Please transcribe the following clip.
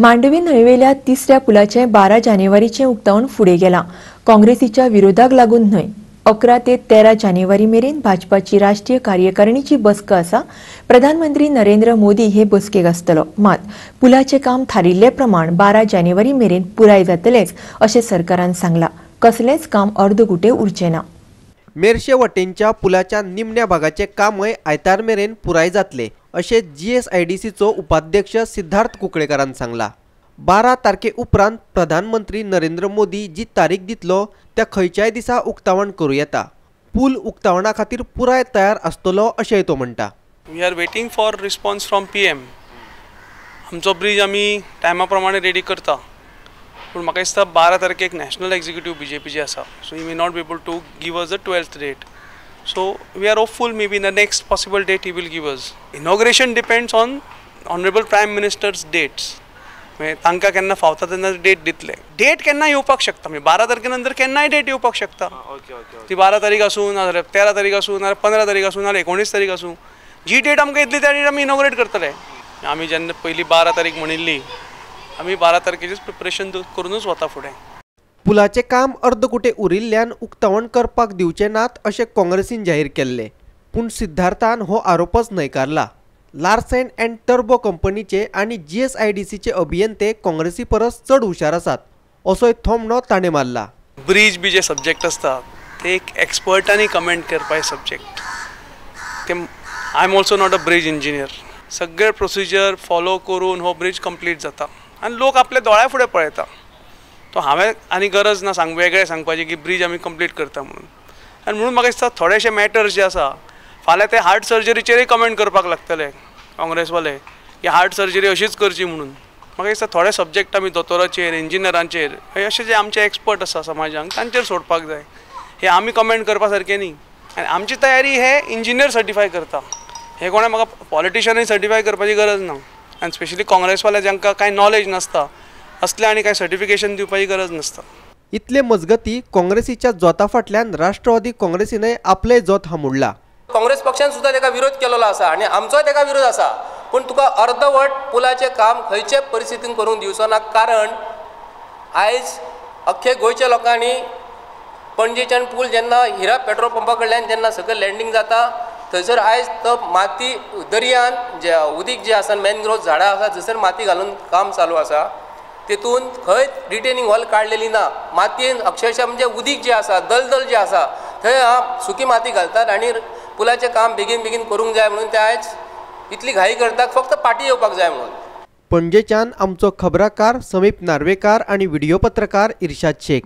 मांडवी न्हंयवेल्या तिसऱ्या पुलाचें 12 जानेवारीचें उक्तावण फुडें गेलां. काँग्रेसीच्या विरोधाक लागून न्हय. 11 ते 13 जानेवारी मेरेन भाजपाची राष्ट्रीय कार्यकारिणीची बसका आसा. प्रधानमंत्री नरेंद्र मोदी हे बसकेक आसतलो. मात पुलाचें काम थारिल्ले प्रमाण 12 जानेवारी मेरेन पुराय जातलेंच अशें सरकारान सांगलां. कसलेंच काम अर्दकुटें उरचें ना. मेरशे वटेनच्या पुलाच्या निमण्या भागाचें कामय आयतार मेरेन पुराय जातलें अशें GSIDCचो उपाध्यक्ष सिद्धार्थ कुंकळेकारान सांगला. 12 तारखे उपरांत प्रधानमंत्री नरेंद्र मोदी जी तारीख दितलो त्या खंयच्याय दिसा उक्तावण करूं येता. पूल उक्तावणा खातीर पुराय तयार आसतलो अशेंय तो म्हणटा. We are waiting for response from PM. आमचो ब्रीज आमी टायमा प्रमाणे रेडी करता, पूण म्हाका दिसता 12 तारखेक नॅशनल एक्झिक्युटीव बीजेपीची आसा, so he may not be able to give us the 12th date. So we are hopeful maybe in the next possible date he will give us. Inauguration depends on honourable prime minister's dates. म्हणजे तांकां केन्ना फावता तेन्ना date दितले. Date केन्ना येवपाक शकता, म्हणजे 12 तारखे नंतर केन्नाय डेट येवपाक शकता. ती 12 तारीख आसूं, नाजाल्यार 13 तारीख आसूं, नाजाल्यार 15 तारीख आसूं, नाजाल्यार 19 तारीख आसूं, जी डेट आमकां येतली त्या डेट आमी इनॉग्रेट करतले. आमी जेन्ना पयलीं 12 तारीख म्हणिल्ली, आमी 12 तारखेचेच प्रिपरेशन करूनच वता फुडें. पुलाचें काम अर्दकुटें उरिल्ल्यान उक्तावण करपाक दिवचे नात अशें काँग्रेसीन जाहीर केल्लें, पूण सिद्धार्थान हो आरोपच न्हयकारला. लार्सन अँड टर्बो कंपनीचे आनी GSIDCचे अभियंते काँग्रेसी परस चड हुशार आसात असोय थोमणो ताणें मारला. ब्रीज बी जे सब्जेक्ट आसता ते एक एक्सपर्टांनी कमेंट करपाचे सब्जेक्ट. ते I am also not a bridge engineer. सगळे प्रोसिजर फॉलो करून हो ब्रीज कंप्लीट जाता आनी लोक आपल्या दोळ्या फुडें पळयता. तो हांवें आनी गरज ना सांग वेगळें सांगपाचें की ब्रीज आमी कंप्लीट करता म्हणून. आनी म्हणून म्हाका दिसता थोडेशे मॅटर्स जे आसा फाल्यां ते हार्ट सर्जरीचेरय कमेंट करपाक लागतले काँग्रेसवाले की हार्ट सर्जरी अशीच करची म्हणून. म्हाका दिसता थोडे सब्जेक्ट आमी दोतोराचेर, इंजिनियरांचेर, अशे जे आमचे एक्सपर्ट आसा समाजांक तांचेर सोडपाक जाय. हे आमी कमेंट करपा सारकें न्ही. आनी आमची तयारी हे इंजिनियर सर्टिफाय करता, हे कोणें म्हाका पॉलिटिशनय सर्टिफाय करपाची गरज ना. आनी स्पेशली काँग्रेसवाले जांकां कांय नॉलेज नासता असले आनी कांय सर्टिफिकेशन दिवपाची गरज नासता. इतले मजगती काँग्रेसीच्या जोता फाटल्यान राष्ट्रवादी काँग्रेसीनय आपलें जोत हामुडला. काँग्रेस पक्षान सुद्दां ताका विरोध केलेलो आसा आनी आमचोय ताका विरोध आसा, पूण तुका अर्दवट पुलाचें काम खंयचे परिस्थितीन करूंक दिवचो ना. कारण आयज अख्खे गोंयच्या लोकांनी पणजेच्यान पूल जेन्ना हिरा पेट्रोल पंपा कडल्यान जेन्ना सगळें लँडींग जाता थंयसर आयज तो माती दर्यान जे उदीक जे आसा मॅनग्रोव झाडां आसा थंयसर माती घालून काम चालू आसा. तेतून खंय रिटेनिंग हॉल काडलेली ना. मातयेन अक्षरशः म्हणजे उदीक जें आसा दलदल जें आसा थंय सुकी माती घालतात आनी पुलाचें काम बेगीन बेगीन करूंक जाय म्हणून ते आयज इतली घाई करतात, फक्त पाटी येवपाक जाय म्हणून. पणजेच्यान आमचो खबराकार समीप नार्वेकार आनी व्हिडिओ पत्रकार इर्शाद शेख.